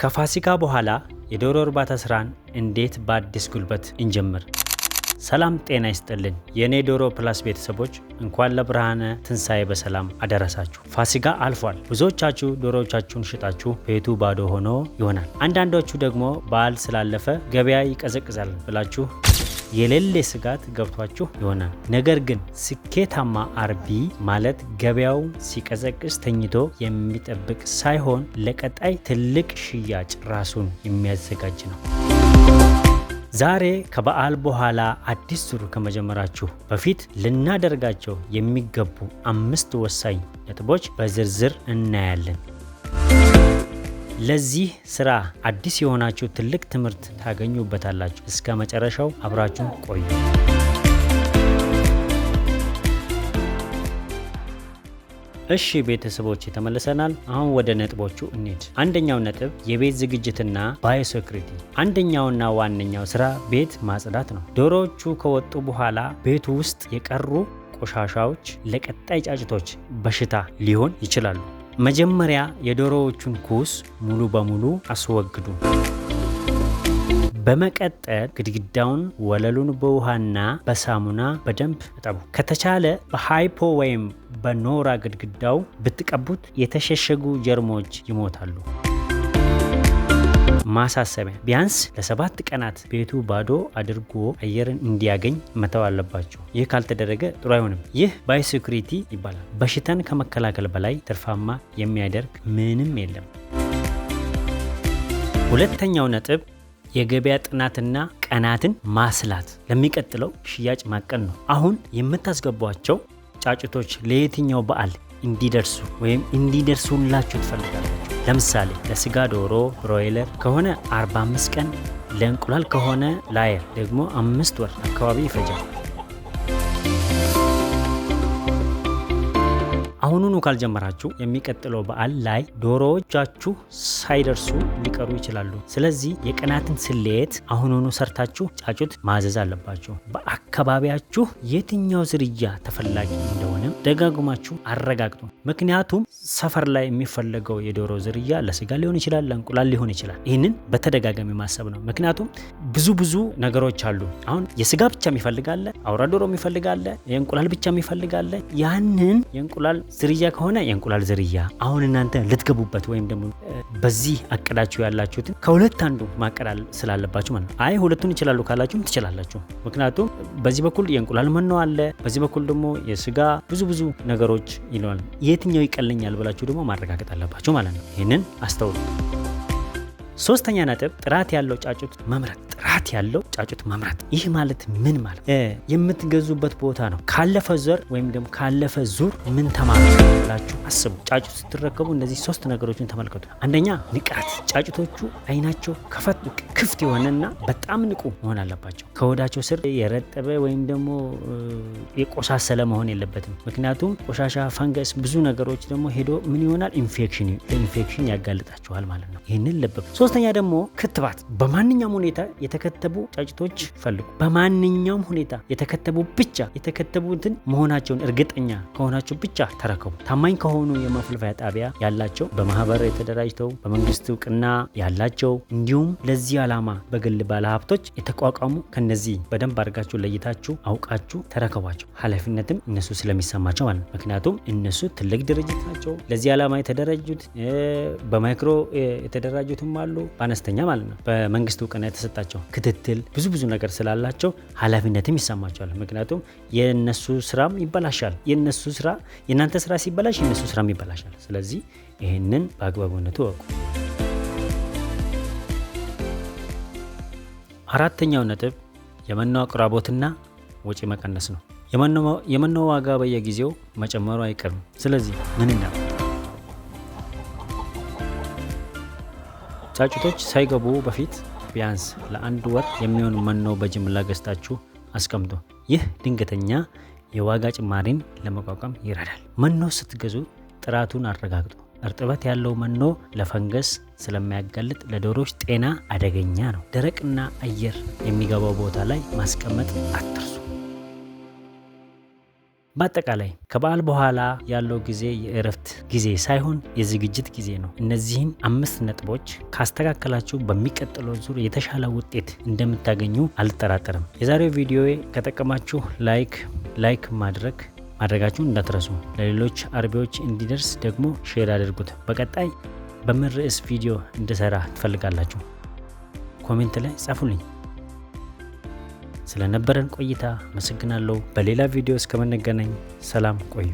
ከፋሲካ በኋላ የዶሮ እርባታ ስራን እንዴት በአዲስ ጉልበት እንጀምር? ሰላም ጤና ይስጥልን። የእኔ ዶሮ ፕላስ ቤተሰቦች፣ እንኳን ለብርሃነ ትንሣኤ በሰላም አደረሳችሁ። ፋሲካ አልፏል። ብዙዎቻችሁ ዶሮዎቻችሁን ሽጣችሁ ቤቱ ባዶ ሆኖ ይሆናል። አንዳንዶቹ ደግሞ በዓል ስላለፈ ገበያ ይቀዘቅዛል ብላችሁ የሌለ ስጋት ገብቷችሁ ይሆናል። ነገር ግን ስኬታማ አርቢ ማለት ገበያው ሲቀዘቅዝ ተኝቶ የሚጠብቅ ሳይሆን ለቀጣይ ትልቅ ሽያጭ ራሱን የሚያዘጋጅ ነው። ዛሬ ከበዓል በኋላ አዲስ ዙር ከመጀመራችሁ በፊት ልናደርጋቸው የሚገቡ አምስት ወሳኝ ነጥቦች በዝርዝር እናያለን። ለዚህ ስራ አዲስ የሆናችሁ ትልቅ ትምህርት ታገኙበታላችሁ። እስከ መጨረሻው አብራችሁን ቆዩ። እሺ ቤተሰቦች፣ ተመልሰናል። አሁን ወደ ነጥቦቹ እንሂድ። አንደኛው ነጥብ የቤት ዝግጅትና biosecurity። አንደኛውና ዋነኛው ስራ ቤት ማጽዳት ነው። ዶሮዎቹ ከወጡ በኋላ ቤቱ ውስጥ የቀሩ ቆሻሻዎች ለቀጣይ ጫጭቶች በሽታ ሊሆን ይችላሉ። መጀመሪያ የዶሮዎቹን ኩስ ሙሉ በሙሉ አስወግዱ። በመቀጠል ግድግዳውን፣ ወለሉን በውሃና በሳሙና በደንብ እጠቡ። ከተቻለ በ Hypo ወይም በኖራ ግድግዳው ብትቀቡት የተሸሸጉ ጀርሞች ይሞታሉ። ማሳሰቢያ፣ ቢያንስ ለ7 ቀናት ቤቱ ባዶ አድርጎ አየርን እንዲያገኝ መተው አለባችሁ። ይህ ካልተደረገ ጥሩ አይሆንም። ይህ biosecurity ይባላል። በሽታን ከመከላከል በላይ ትርፋማ የሚያደርግ ምንም የለም። ሁለተኛው ነጥብ የገበያ ጥናትና ቀናትን ማስላት፣ ለሚቀጥለው ሽያጭ ማቀድ ነው። አሁን የምታስገቧቸው ጫጩቶች ለየትኛው በዓል እንዲደርሱ ወይም እንዲደርሱላችሁ ትፈልጋላችሁ? ለምሳሌ ለስጋ ዶሮ broiler ከሆነ 45 ቀን፣ ለእንቁላል ከሆነ layer ደግሞ 5 ወር አካባቢ ይፈጃል። አሁኑኑ ካልጀመራችሁ የሚቀጥለው በዓል ላይ ዶሮዎቻችሁ ሳይደርሱ ሊቀሩ ይችላሉ። ስለዚህ የቀናትን ስሌት አሁኑኑ ሰርታችሁ ጫጩት ማዘዝ አለባችሁ። በአካባቢያችሁ የትኛው ዝርያ ተፈላጊ እንደሆነ ደጋግማችሁ አረጋግጡ። ምክንያቱም ሰፈር ላይ የሚፈለገው የዶሮ ዝርያ ለስጋ ሊሆን ይችላል፣ ለእንቁላል ሊሆን ይችላል። ይህንን በተደጋጋሚ ማሰብ ነው። ምክንያቱም ብዙ ብዙ ነገሮች አሉ። አሁን የስጋ ብቻ የሚፈልግ አለ፣ አውራ ዶሮ የሚፈልግ አለ፣ የእንቁላል ብቻ የሚፈልግ አለ። ያንን የእንቁላል ዝርያ ከሆነ የእንቁላል ዝርያ አሁን እናንተ ልትገቡበት ወይም ደግሞ በዚህ አቅዳችሁ ያላችሁትን ከሁለት አንዱ ማቀድ ስላለባችሁ ማለት ነው። አይ ሁለቱን ይችላሉ ካላችሁም ትችላላችሁ። ምክንያቱም በዚህ በኩል የእንቁላል መኖ አለ፣ በዚህ በኩል ደግሞ የስጋ ብዙ ብዙ ነገሮች ይለዋል። የትኛው ይቀለኛል ብላችሁ ደግሞ ማረጋገጥ አለባችሁ ማለት ነው። ይህንን አስተውሉ። ሶስተኛ ነጥብ ጥራት ያለው ጫጩት መምረጥ። ጥራት ያለው ጫጩት መምረጥ። ይህ ማለት ምን ማለት? የምትገዙበት ቦታ ነው። ካለፈ ዘር ወይም ደግሞ ካለፈ ዙር ምን ተማሩ ብላችሁ አስቡ። ጫጩት ስትረከቡ እነዚህ ሶስት ነገሮችን ተመልከቱ። አንደኛ ንቃት። ጫጩቶቹ አይናቸው ከፈት ክፍት የሆነና በጣም ንቁ መሆን አለባቸው። ከሆዳቸው ስር የረጠበ ወይም ደግሞ የቆሳሰለ መሆን የለበትም። ምክንያቱም ቆሻሻ፣ ፈንገስ፣ ብዙ ነገሮች ደግሞ ሄዶ ምን ይሆናል? ኢንፌክሽን ያጋልጣቸዋል ማለት ነው። ይህንን ልብ። ሶስተኛ ደግሞ ክትባት። በማንኛውም ሁኔታ የተከተቡ ጫጩቶች ፈልጉ። በማንኛውም ሁኔታ የተከተቡ ብቻ፣ የተከተቡትን መሆናቸውን እርግጠኛ ከሆናቸው ብቻ ተረከቡ። ታማኝ ከሆኑ የማፈልፈያ ጣቢያ ያላቸው፣ በማህበር የተደራጅተው በመንግስት እውቅና ያላቸው፣ እንዲሁም ለዚህ ዓላማ በግል ባለሀብቶች የተቋቋሙ፣ ከነዚህ በደንብ አድርጋችሁ ለይታችሁ አውቃችሁ ተረከቧቸው። ኃላፊነትም እነሱ ስለሚሰማቸው ማለት ነው። ምክንያቱም እነሱ ትልቅ ድርጅት ናቸው። ለዚህ ዓላማ የተደራጁት በ micro የተደራጁትም አሉ፣ በአነስተኛ ማለት ነው። በመንግስት እውቅና የተሰጣቸው ክትትል ብዙ ብዙ ነገር ስላላቸው ኃላፊነትም ይሰማቸዋል። ምክንያቱም የነሱ ስራም ይበላሻል። የነሱ ስራ የእናንተ ስራ ሲበላሽ የነሱ ስራም ይበላሻል። ስለዚህ ይህንን በአግባቡነቱ እወቁ። አራተኛው ነጥብ የመኖ አቅርቦትና ወጪ መቀነስ ነው። የመኖ ዋጋ በየጊዜው መጨመሩ አይቀርም። ስለዚህ ምን እናድርግ? ጫጩቶች ሳይገቡ በፊት ቢያንስ ለአንድ ወር የሚሆን መኖ በጅምላ ገዝታችሁ አስቀምጡ። ይህ ድንገተኛ የዋጋ ጭማሪን ለመቋቋም ይረዳል። መኖ ስትገዙ ጥራቱን አረጋግጡ። እርጥበት ያለው መኖ ለፈንገስ ስለሚያጋልጥ ለዶሮች ጤና አደገኛ ነው። ደረቅና አየር የሚገባው ቦታ ላይ ማስቀመጥ አትርሱ። በአጠቃላይ ከበዓል በኋላ ያለው ጊዜ የእረፍት ጊዜ ሳይሆን የዝግጅት ጊዜ ነው። እነዚህን 5 ነጥቦች ካስተካከላችሁ በሚቀጥለው ዙር የተሻለ ውጤት እንደምታገኙ አልጠራጠርም። የዛሬው ቪዲዮ ከጠቀማችሁ like ማድረጋችሁን እንዳትረሱ። ለሌሎች አርቢዎች እንዲደርስ ደግሞ share አድርጉት። በቀጣይ በምን ርዕስ ቪዲዮ እንድሰራ ትፈልጋላችሁ? Comment ላይ ጻፉልኝ። ስለነበረን ቆይታ አመሰግናለሁ። በሌላ ቪዲዮ እስከምንገናኝ ሰላም ቆዩ።